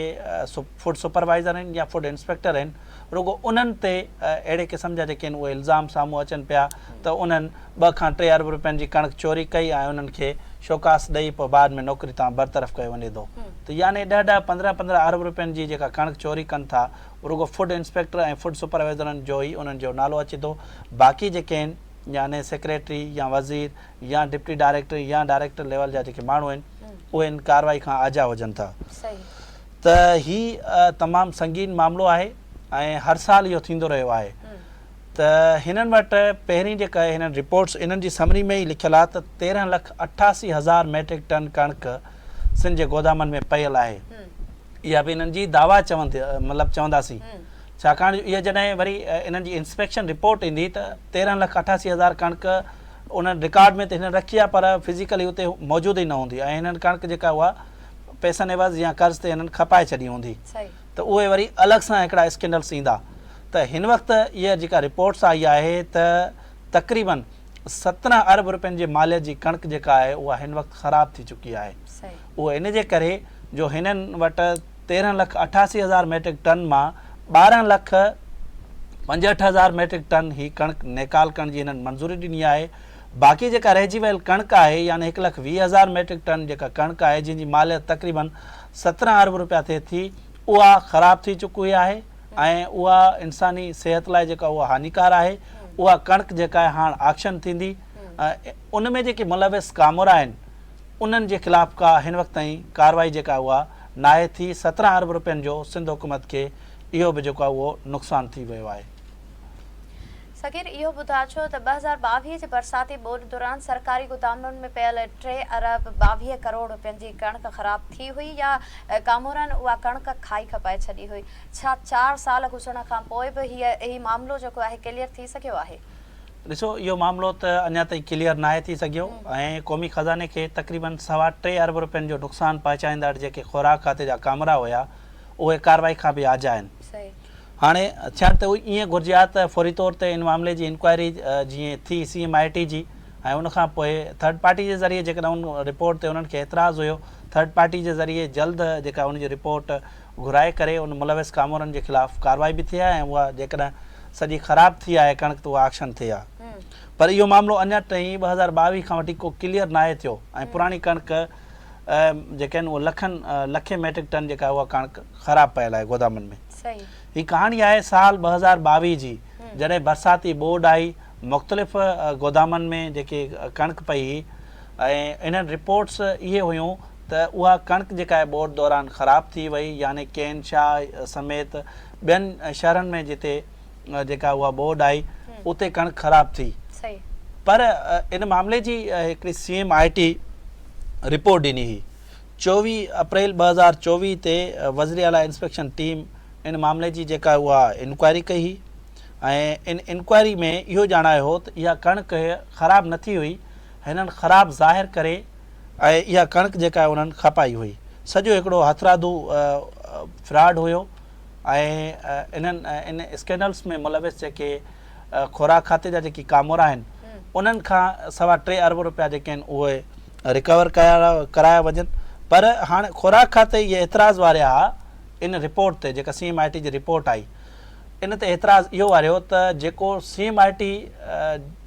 फूड सुपरवाइज़र आहिनि या फूड इंस्पेक्टर आहिनि रुगो उन्हनि ते अहिड़े क़िस्म जा जेके आहिनि उहे इल्ज़ाम साम्हूं अचनि पिया त उन्हनि 2 खां 3 अरब रुपयनि जी कणिक चोरी कई ऐं उन्हनि खे शोकास ॾेई पोइ बाद में नौकरी तां बरतरफ़ कयो वञे थो। त यानी 10 10 15 15 अरब रुपयनि जी जेका कणिक चोरी कनि था रुगो फूड इंस्पेक्टर ऐं फूड सुपरवाइज़रनि जो ई उन्हनि जो नालो अचे थो, बाक़ी जेके आहिनि यानी सेक्रेटरी या वज़ीर या डिप्टी डायरेक्टर या डायरेक्टर लेवल जा जेके माण्हू आहिनि उहे इन कार्रवाई खां आजा हुजनि था। त ही तमामु संगीन मामिलो आहे ऐं हर साल इहो थींदो रहियो आहे। त हिननि वटि पहिरीं जेका हिननि रिपोर्ट्स इन्हनि जी समरी में ई लिखियलु आहे त 13,88,000 मैट्रिक टन कणिक सिंध जे गोदामनि में पयल आहे। इहा बि हिननि जी दावा चवंदे, मतिलबु चवंदासीं, ڇاڪاڻ جو اها جڏهن وري انهن جي انسپيڪشن رپورٽ ايندي ته 13 لک 88 هزار ڪڻڪ انهن رڪارڊ ۾ ته هنن رکي آهي پر فزيڪلي اتي موجود ئي نه هوندي ۽ هنن ڪڻڪ جيڪا اها پئسن عيوض يا قرض تي هنن کپائي ڇڏي هوندي ته اهي وري الڳ سان هڪڙا اسڪينڊلس ايندا ته هن وقت اها جيڪا رپورٽس آئي آهي ته تقريبن 17 ارب روپين جي ماليت جي ڪڻڪ جيڪا آهي اها هن وقت خراب ٿي چڪي آهي اهو ان جي ڪري جو هنن وٽ 13 لک 88 هزار ميٽرڪ ٽن مان 12 لک 65 هزار ميٽرڪ ٽن هي ڪڻڪ نيڪال ڪرڻ جي هنن منظوري ڏني آهي باقي جيڪا رهجي ويل ڪڻڪ آهي يعني 1 لک 20 هزار ميٽرڪ ٽن جيڪا ڪڻڪ آهي جنهن جي ماليت تقريبن 17 ارب روپيا ٿئي ٿي اها خراب ٿي چڪي آهي ۽ اها انساني صحت لاء جيڪا اها هاڃيڪار آهي اها ڪڻڪ جيڪا آهي هاڻ آڪشن ٿيندي ان ۾ جيڪي ملوث ڪامورا آهن انهن جي خلاف ڪا هن وقت تائين ڪارروائي جيڪا اها ناهي ٿي 17 ارب روپين جو سنڌ حڪومت کي اهو به جيڪو آهي اهو نقصان ٿي ويو آهي. صغير اهو ٻڌاء ڇو ته 2022 جي برساتي ٻوڏ دوران سرڪاري گدامن ۾ پيل ٽي ارب 22 ڪروڙ رپين جي ڪڻڪ خراب ٿي هئي يا ڪامورن اها ڪڻڪ کائي کپائي ڇڏي هئي؟ ڇا چار سال گذرڻ کان پوء به هي معاملو جيڪو آهي ڪليئر ٿي سگهيو آهي؟ ڏسو اهو معاملو ته اڃا تائين ڪليئر ناهي ٿي سگهيو ۽ قومي خزاني کي تقريبن سوا ٽي ارب رپين جو نقصان پهچائيندڙ جيڪي خوراڪ کاتي جا ڪامورا هيا اهي ڪارروائي کان به آجا آهن. هاڻي ٿيڻ ته ائين گهرجي ها ته فوري طور تي ان معاملي جي انڪوائري جيئن ٿي سي ايم I ٽي جي ۽ ان کان پوء ٿرڊ پارٽي جي ذريعي جيڪڏهن ان رپورٽ تي انهن کي اعتراض هيو ٿرڊ پارٽي جي ذريعي جلد جيڪا ان جي رپورٽ گهرائي ڪري ان ملوث ڪامورن جي خلاف ڪارروائي به ٿئي ها ۽ اها جيڪڏهن سڄي خراب ٿي آهي ڪڻڪ ته اها آڪشن ٿئي ها پر اهو معاملو اڃا تائين 2022 کان وٺي ڪو ڪليئر ناهي ٿيو ۽ پراڻي ڪڻڪ جيڪي آهن اهي لکن لکين ميٽرڪ ٽن جيڪا اها ڪڻڪ خراب پيل آهي گودامن ۾. هي ڪهاڻي آهي سال 2022 جي جڏهن برساتي ٻوڏ آئي مختلف گودامن ۾ جيڪي ڪڻڪ پئي هئي ۽ انهن رپورٽس اهي هيون ته اها ڪڻڪ جيڪا آهي ٻوڏ دوران خراب ٿي وئي يعني ڪين شاهه سميت ٻين شهرن ۾ جتي جيڪا اها ٻوڏ آئي اتي ڪڻڪ خراب ٿي پر ان معاملي جي هڪڙي C M I T report ڏني هئي 24 اپريل 2024 تي وزير اعليٰ انسپيڪشن ٽيم ان معاملي جي جيڪا اها انڪوائري ڪئي هئي ۽ ان انڪوائري ۾ اهو ڄاڻايو هو ته اها ڪڻڪ خراب نه ٿي هئي هنن خراب ظاهر ڪري ۽ اها ڪڻڪ جيڪا انهن کپائي هئي سڄو هڪڙو هٿرادو فراڊ هيو ۽ انهن ان اسڪينڊلس ۾ ملوث جيڪي خوراڪ کاتي جا جيڪي ڪامورا آهن انهن کان سوا ٽي ارب روپيا جيڪي آهن اهي رڪور ڪيا ڪرايا وڃن پر هاڻي خوراڪ کاتي اهي اعتراض واريا ها ان رپورٽ تي جيڪا سي ايم I ٽي جي رپورٽ آئي ان تي اعتراض اهو واريو ته جيڪو C M I T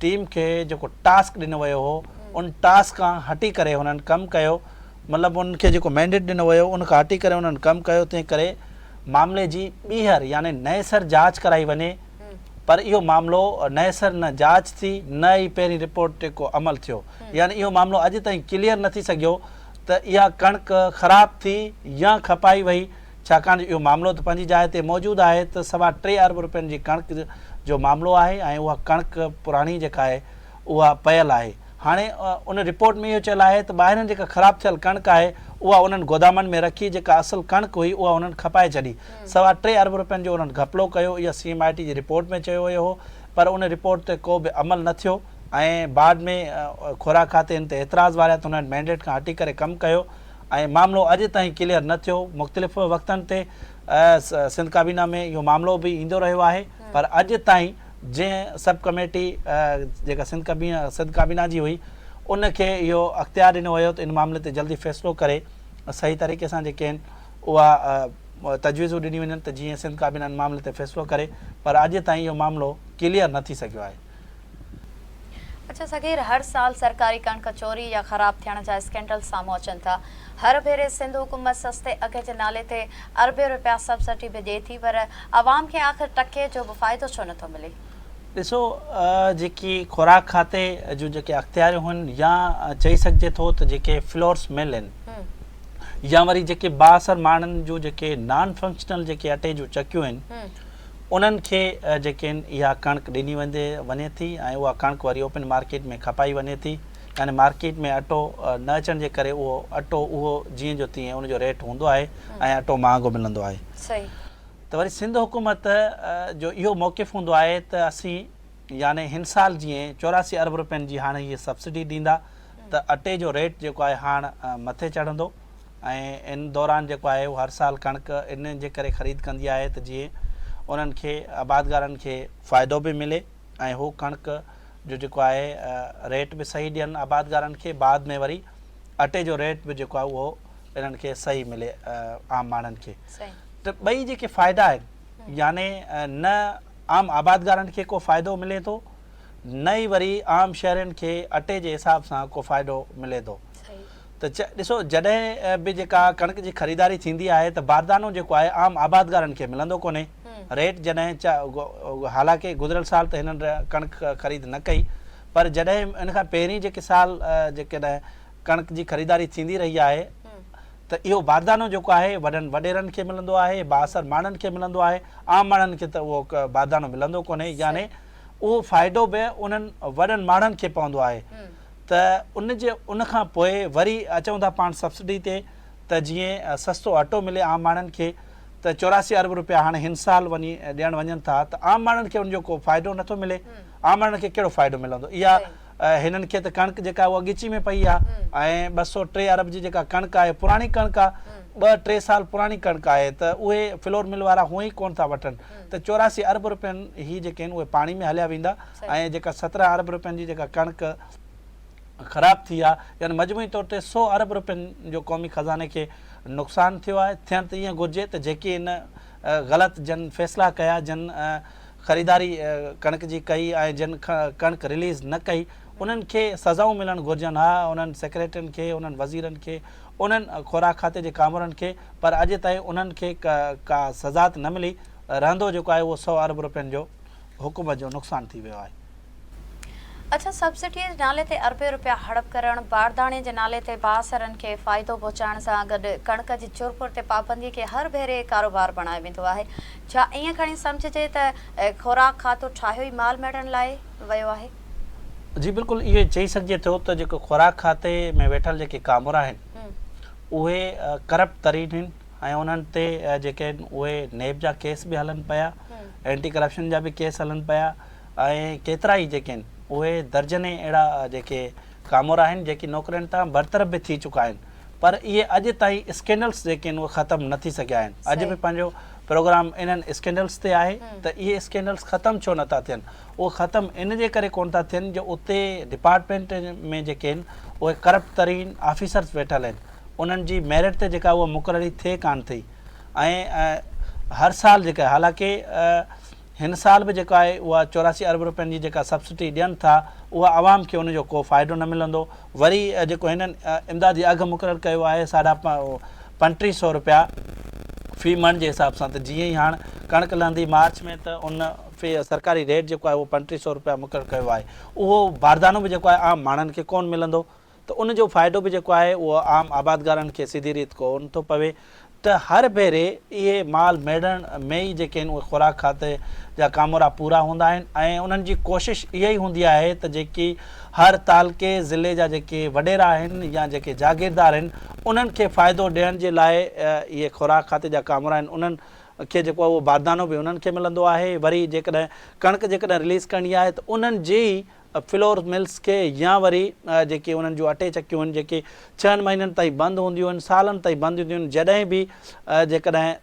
team کي جيڪو ٽاسڪ ڏنو ويو هو ان ٽاسڪ کان هٽي ڪري هنن ڪم ڪيو مطلب انهن کي جيڪو مينڊيٽ ڏنو ويو ان کان هٽي ڪري انهن ڪم ڪيو تنهن ڪري معاملي جي ٻيهر يعني نئين سر جاچ ڪرائي وڃي پر اهو معاملو نئين سر نه جاچ ٿي نه ئي پهرين رپورٽ تي ڪو عمل ٿيو يعني اهو معاملو اڄ تائين ڪليئر نه ٿي سگهيو ته اها ڪڻڪ خراب ٿي يا کپائي وئي ڇاڪاڻ جو اهو معاملو ته پنهنجي جاء تي موجود آهي ته سوا ٽي ارب روپين جي ڪڻڪ جو معاملو آهي ۽ اها ڪڻڪ پراڻي جيڪا آهي اها پيل آهي. هاڻي ان رپورٽ ۾ اهو چيل آهي ته ٻاهرين جيڪا خراب ٿيل ڪڻڪ آهي اها انهن گودامن ۾ رکي جيڪا اصل ڪڻڪ هئي اها انهن کپائي ڇڏي. سوا ٽي ارب روپين جو انهن گهپلو ڪيو اها سي ايم I ٽي جي رپورٽ ۾ چيو ويو هو پر ان رپورٽ تي ڪو به عمل نه ٿيو ۽ بعد ۾ خوراڪ کاتي ان تي اعتراض واريا ته انهن مينڊيٽ کان هٽي ڪري ڪم ڪيو ۽ معاملو اڄ تائين ڪليئر نه ٿيو مختلف وقتن تي سنڌ ڪابينا ۾ اهو معاملو به ايندو رهيو آهي پر اڄ تائين جنهن سب ڪميٽي جيڪا سنڌ ڪابينا جي هئي ان کي اهو اختيار ڏنو ويو ته ان معاملي تي جلدي فيصلو ڪري صحيح طريقي سان جيڪي آهن اها تجويزون ڏنيون وڃن ته جيئن سنڌ ڪابينا ان معاملي تي فيصلو ڪري پر اڄ تائين اهو معاملو ڪليئر نه ٿي سگهيو آهي. اڇا صغير هر سال سرڪاري ڪڻڪ چوري يا خراب ٿيڻ جا اسڪينڊل سامهون اچن ٿا هر ڀيري سنڌ حڪومت سستي اگهه جي نالي تي اربين رپيا سبسڊي به ڏئي ٿي پر عوام کي آخر ٽڪي جو به فائدو ڇو نٿو ملي؟ ڏسو جيڪي خوراڪ کاتي جون جيڪي اختياريون هن يا چئي سگهجي ٿو ته جيڪي فلورس مل آهن يا وري جيڪي بااثر ماڻهن جون جيڪي نان فنڪشنل جيڪي اٽي جون چڪيون آهن انهن کي جيڪي آهن اها ڪڻڪ ڏني وڃي ٿي ۽ اها ڪڻڪ وري اوپن مارڪيٽ ۾ کپائي وڃي ٿي يعني مارڪيٽ ۾ اٽو نه اچڻ جي ڪري اهو اٽو اهو جيئن جو تيئن ان جو ريٽ هوندو آهي ۽ اٽو مهانگو ملندو آهي. ته وري سنڌ حڪومت جو اهو موقف هوندو آهي ته اسين يعني هن سال جيئن 84 ارب روپين جي هاڻ هي سبسڊي ڏيندا ته اٽي جو ريٽ جيڪو آهي هاڻ مٿي چڙهندو ۽ ان دوران جيڪو آهي اهو هر سال ڪڻڪ ان جي ڪري خريد ڪندي آهي ته جيئن انهن کي آبادگارن کي فائدو به ملي ۽ هو ڪڻڪ جو جيڪو آهي ريٽ به صحيح ڏين آبادگارن کي بعد ۾ وري اٽي جو ريٽ به جيڪو آهي اهو انهن کي صحيح ملي عام ماڻهن کي ته ٻئي جيڪي فائدا آهن يعني نه عام آبادگارن کي ڪو فائدو ملي ٿو نه ئي وري عام شهرين کي اٽي جي حساب سان ڪو فائدو ملي ٿو ته ڏسو جڏهن به جيڪا ڪڻڪ جي خريداري ٿيندي آهي ته باردانو جيڪو آهي عام آبادگارن کي ملندو ڪونهي ريٽ جڏهن حالانڪه گذريل سال ته هنن ڪڻڪ خريد نه ڪئي پر جڏهن ان کان پهرين جيڪي سال جيڪڏهن ڪڻڪ جي خريداري ٿيندي رهي آهي ته اهو باردانو جيڪو آهي وڏن وڏيرن کي ملندو آهي بااثر ماڻهن کي ملندو آهي عام ماڻهن کي ته اهو باردانو ملندو ڪونهي يعني اهو فائدو به انهن وڏن ماڻهن کي پوندو آهي ته ان جي ان کان پوء وري اچون ٿا پاڻ سبسڊي تي ته جيئن سستو اٽو ملي عام ماڻهن کي ته 84 ارب روپيا هاڻي هن سال وڃي ڏيڻ وڃن ٿا ته عام ماڻهن کي ان جو ڪو فائدو نٿو ملي عام ماڻهن کي ڪهڙو فائدو ملندو اها هنن کي ته ڪڻڪ جيڪا اها ڳچي ۾ پئي آهي ۽ 203 ارب جي جيڪا ڪڻڪ آهي پراڻي ڪڻڪ آهي ٻه ٽي سال پراڻي ڪڻڪ آهي ته اهي فلور مل وارا هونئن ئي ڪونه ٿا وٺن ته 84 ارب روپين هي جيڪي آهن اهي پاڻي ۾ هليا ويندا ۽ جيڪا 17 ارب روپين جي جيڪا ڪڻڪ خراب ٿي آهي يعني مجموعي طور تي 100 ارب روپين جو قومي خزاني کي نقصان ٿيو آهي. ٿيڻ ته ائين گهرجي ته جيڪي ان غلط جن فيصلا ڪيا جن خريداري ڪڻڪ جي ڪئي ۽ جن ڪڻڪ رليز نه ڪئي انهن کي سزائون ملڻ گهرجن ها انهن سيڪريٽرين کي انهن وزيرن کي انهن خوراڪ کاتي جي ڪامورن کي پر اڄ تائين انهن کي ڪا سزا ته نه ملي رهندو جيڪو آهي اهو 100 ارب روپين جو حڪومت جو نقصان ٿي ويو آهي. اڇا سبسڊي جي نالي تي اربين روپيا هڙپ ڪرڻ، بارداڻي جي نالي تي بااثرن کي فائدو پهچائڻ سان گڏ ڪڻڪ جي چرپر تي پابندي کي هر ڀيري ڪاروبار بڻايو ويندو آهي. ڇا ائين کڻي سمجهجي ته خوراڪ کاتو ٺاهيو ئي مال ميڙڻ لاء ويو آهي؟ جي بلڪل اهو چئي سگهجي ٿو ته جيڪو خوراڪ کاتي ۾ ويٺل جيڪي ڪامورا آهن اهي ڪرپٽ ترين آهن ۽ انهن تي جيڪي آهن اهي نيب جا ڪيس به هلن پيا اينٽي ڪرپشن جا به ڪيس هلن پيا ۽ ڪيترائي جيڪي آهن اهي درجنين اهڙا جيڪي ڪامورا آهن جيڪي نوڪرين تان برطرف به ٿي چڪا آهن پر اهي اڄ تائين اسڪينڊلس جيڪي آهن اهي ختم نه ٿي سگهيا آهن اڄ به پنهنجو پروگرام انهن اسڪينڊلس تي آهي ته اهي اسڪينڊلس ختم ڇو نه ٿا ٿين اهي ختم ان جي ڪري ڪونه ٿا ٿين جو اتي ڊپارٽمينٽ ۾ جيڪي آهن اهي ڪرپٽ ترين آفيسرس ويٺل آهن انهن جي ميرٽ تي جيڪا اها مقرري ٿئي ڪانه ٿي ۽ هر سال جيڪا حالانڪه هن سال به جيڪا آهي اها 84 ارب روپين جي جيڪا سبسڊي ڏين ٿا اها عوام کي ان جو ڪو فائدو نه ملندو وري جيڪو هنن امدادي اگهه مقرر ڪيو آهي ساڍا 35 سو روپيا في مڻ جي حساب سان ته جيئن ئي هاڻ ڪڻڪ لهندي مارچ ۾ ته ان في سرڪاري ريٽ جيڪو آهي اهو 35 سو روپيا مقرر ڪيو آهي اهو باردانو به جيڪو آهي عام ماڻهن کي ڪون ملندو ته ان جو فائدو به جيڪو آهي اهو عام آبادگارن کي سڌي ريت ڪو نه ٿو پوي ته هر ڀيري اهي مال ميڙڻ ۾ ئي جيڪي آهن اهي خوراڪ کاتي جا ڪامورا پورا هوندا آهن ۽ انهن جي ڪوشش اها ئي هوندي آهي ته جيڪي هر تعلقي ضلعي جا جيڪي وڏيرا آهن يا جيڪي جاگيردار آهن انهن کي فائدو ڏيڻ جي لاء اهي خوراڪ کاتي جا ڪامورا آهن انهن کي جيڪو آهي اهو باردانو به انهن کي ملندو آهي وري جيڪڏهن ڪڻڪ جيڪڏهن رليز ڪرڻي آهي ته انهن جي ئي فلور ملز کي يا وري جيڪي انهن جون اٽي چڪيون آهن جيڪي ڇهن مهينن تائين بند هونديون آهن سالن تائين بند هونديون آهن جڏهن به جيڪڏهن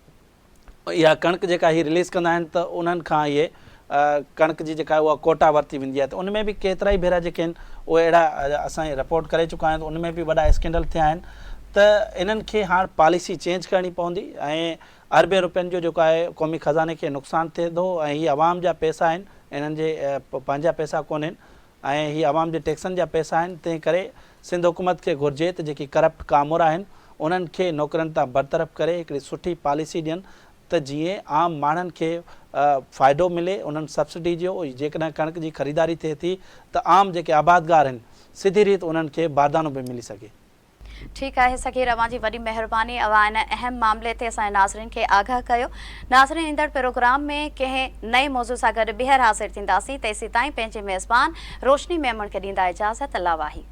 اها ڪڻڪ جيڪا هي رليز ڪندا آهن ته انهن کان اهي ڪڻڪ جي جيڪا اها ڪوٽا ورتي ويندي آهي ته ان ۾ به ڪيترائي ڀيرا جيڪي آهن اهي اهڙا اسان رپورٽ ڪري چڪا آهيون ته ان ۾ به وڏا اسڪينڊل ٿيا آهن ته انهن کي هاڻ پاليسي چينج ڪرڻي پوندي ۽ اربين روپين جو جيڪو آهي قومي خزاني کي نقصان ٿئي ٿو ۽ هي عوام جا پئسا آهن انهن جي پنهنجا پئسا ڪونهن ۽ هي عوام جي ٽيڪسن جا پئسا آهن تنهن ڪري سنڌ حڪومت کي گهرجي ته جيڪي ڪرپٽ ڪامورا آهن انهن کي نوڪرين تان برطرف ڪري هڪڙي سٺي پاليسي ڏين ته جيئن عام ماڻهن کي فائدو ملي انهن سبسڊي جو جيڪڏهن ڪڻڪ جي خريداري ٿئي ٿي ته عام جيڪي آبادگار آهن سڌي ريت انهن کي باردانو به ملي سگهي. ٺيڪ آهي صغير اوهان جي وڏي مهرباني اوهان ان اهم معاملي تي اسان جي ناظرين کي آگاهه ڪيو ناظرين ايندڙ پروگرام ۾ ڪنهن نئين موضوع سان گڏ ٻيهر حاضر ٿينداسين تيسيتائين پنهنجي ميزبان روشني ميمڻ کي ڏيندا اجازت الله واهي.